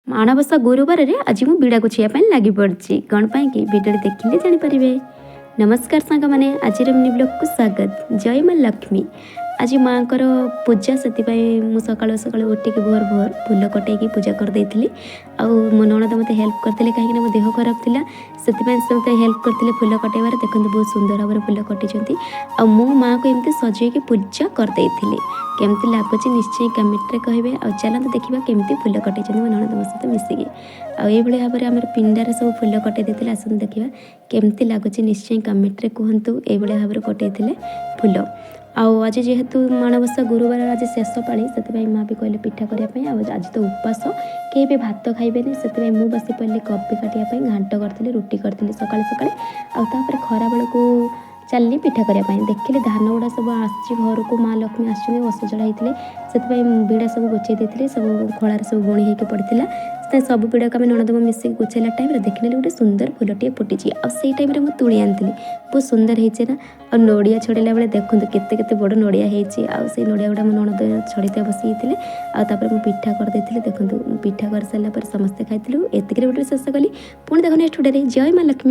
ମାଣବସା ଗୁରୁବାରରେ ଆଜି ମୁଁ ବିଡ଼ା ଗୁଛେଇବା ପାଇଁ ଲାଗି ପଡ଼ିଛି। କ'ଣ ପାଇଁ କି ଭିଡ଼ିଓଟି ଦେଖିଲେ ଜାଣିପାରିବେ। ନମସ୍କାର ସାଙ୍ଗମାନେ, ଆଜିର ମିନି ବ୍ଲଗ୍କୁ ସ୍ୱାଗତ। ଜୟ ମା ଲକ୍ଷ୍ମୀ। ଆଜି ମାଆଙ୍କର ପୂଜା, ସେଥିପାଇଁ ମୁଁ ସକାଳୁ ସକାଳୁ ଉଠିକି ଭୋର ଭୋର ଫୁଲ କଟେଇକି ପୂଜା କରିଦେଇଥିଲି। ଆଉ ମୋ ନଣନ୍ଦ ମୋତେ ହେଲ୍ପ କରିଥିଲେ, କାହିଁକିନା ମୋ ଦେହ ଖରାପ ଥିଲା। ସେଥିପାଇଁ ସେ ମୋତେ ହେଲ୍ପ କରିଥିଲେ ଫୁଲ କଟେଇବାରେ। ଦେଖନ୍ତୁ, ବହୁତ ସୁନ୍ଦର ଭାବରେ ଫୁଲ କଟିଛନ୍ତି। ଆଉ ମୁଁ ମାଆକୁ ଏମିତି ସଜେଇକି ପୂଜା କରିଦେଇଥିଲି। କେମିତି ଲାଗୁଛି ନିଶ୍ଚୟ କମେଣ୍ଟରେ କହିବେ। ଆଉ ଚାଲନ୍ତୁ ଦେଖିବା କେମିତି ଫୁଲ କଟେଇଛନ୍ତି ମୋ ନଣନ୍ଦ ମୋ ସହିତ ମିଶିକି। ଆଉ ଏଇଭଳି ଭାବରେ ଆମର ପିଣ୍ଡାରେ ସବୁ ଫୁଲ କଟେଇ ଦେଇଥିଲେ। ଆସନ୍ତୁ ଦେଖିବା କେମିତି ଲାଗୁଛି, ନିଶ୍ଚୟ କମେଣ୍ଟରେ କୁହନ୍ତୁ। ଏଇଭଳି ଭାବରେ କଟେଇଥିଲେ ଫୁଲ। ଆଉ ଆଜି ଯେହେତୁ ମାଣବସା ଗୁରୁବାର, ଆଜି ଶେଷ ପାଳି, ସେଥିପାଇଁ ମା ବି କହିଲେ ପିଠା କରିବା ପାଇଁ। ଆଉ ଆଜି ତ ଉପାସ, କେହି ବି ଭାତ ଖାଇବେନି। ସେଥିପାଇଁ ମୁଁ ବସି ପଡ଼ିଲି କୋବି କାଟିବା ପାଇଁ। ଘାଣ୍ଟ କରିଥିଲି, ରୁଟି କରିଥିଲି ସକାଳେ ସକାଳେ। ଆଉ ତାପରେ ଖରାବେଳକୁ ଚାଲିଲି ପିଠା କରିବା ପାଇଁ। ଦେଖିଲି ଧାନ ଗୁଡ଼ା ସବୁ ଆସିଛି ଘରକୁ, ମା ଲକ୍ଷ୍ମୀ ଆସିଛନ୍ତି, ଅସଜଡ଼ା ହେଇଥିଲେ। ସେଥିପାଇଁ ବିଡ଼ା ସବୁ ଗୁଛେଇ ଦେଇଥିଲି। ସବୁ ଖଳାରେ ସବୁ ବୁଣି ହେଇକି ପଡ଼ିଥିଲା। ସେଥିପାଇଁ ସବୁ ବିଡ଼ାକୁ ଆମେ ନଣନ୍ଦ ମିଶିକି ଗୁଛେଇଲା ଟାଇମ୍ରେ ଦେଖିନେଲି ଗୋଟେ ସୁନ୍ଦର ଫୁଲଟିଏ ଫୁଟିଛି। ଆଉ ସେଇ ଟାଇମ୍ରେ ମୁଁ ତୋଳି ଆଣିଥିଲି। ବହୁତ ସୁନ୍ଦର ହେଇଛି ନା? ଆଉ ନଡ଼ିଆ ଛଡ଼େଇଲା ବେଳେ ଦେଖନ୍ତୁ କେତେ କେତେ ବଡ଼ ନଡ଼ିଆ ହେଇଛି। ଆଉ ସେଇ ନଡ଼ିଆ ଗୁଡ଼ା ମୋ ନଣନ୍ଦ ଛଡ଼େଇ ବସିଯାଇଥିଲେ। ଆଉ ତାପରେ ମୁଁ ପିଠା କରିଦେଇଥିଲି। ଦେଖନ୍ତୁ, ମୁଁ ପିଠା କରିସାରିଲା ପରେ ସମସ୍ତେ ଖାଇଥିଲୁ। ଏତିକିରେ ଗୋଟେ ଶେଷ କଲି। ପୁଣି ଦେଖ ନେକ୍ସଟ ଭିଡ଼ିଓରେ। ଜୟ ମା ଲକ୍ଷ୍ମୀ।